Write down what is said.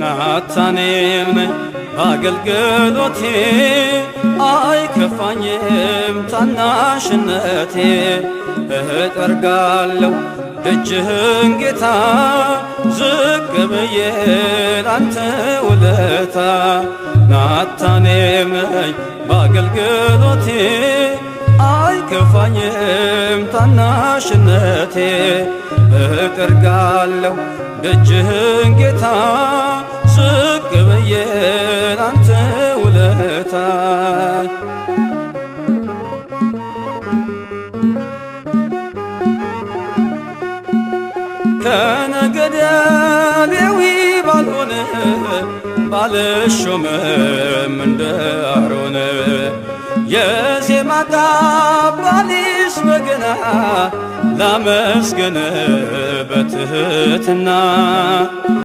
ናታኔም ነኝ በአገልግሎቴ፣ አይከፋኝም ታናሽነቴ። እጠርጋለሁ ደጅህን ጌታ፣ ዝቅ ብዬ ላንተ ውለታ። ናታኔም ነኝ በአገልግሎቴ፣ አይከፋኝም ታናሽነቴ። እጠርጋለሁ ደጅህን ጌታ፣ ዝቅ ብዬ ላንተ ውለታ። ከነገደ ሌዊ ባልሆነ፣ ባልሾምም እንደ አሮን፣ የዜማ ዕቃ ባልይዝ በገና፣ ላመስግን በትህትና።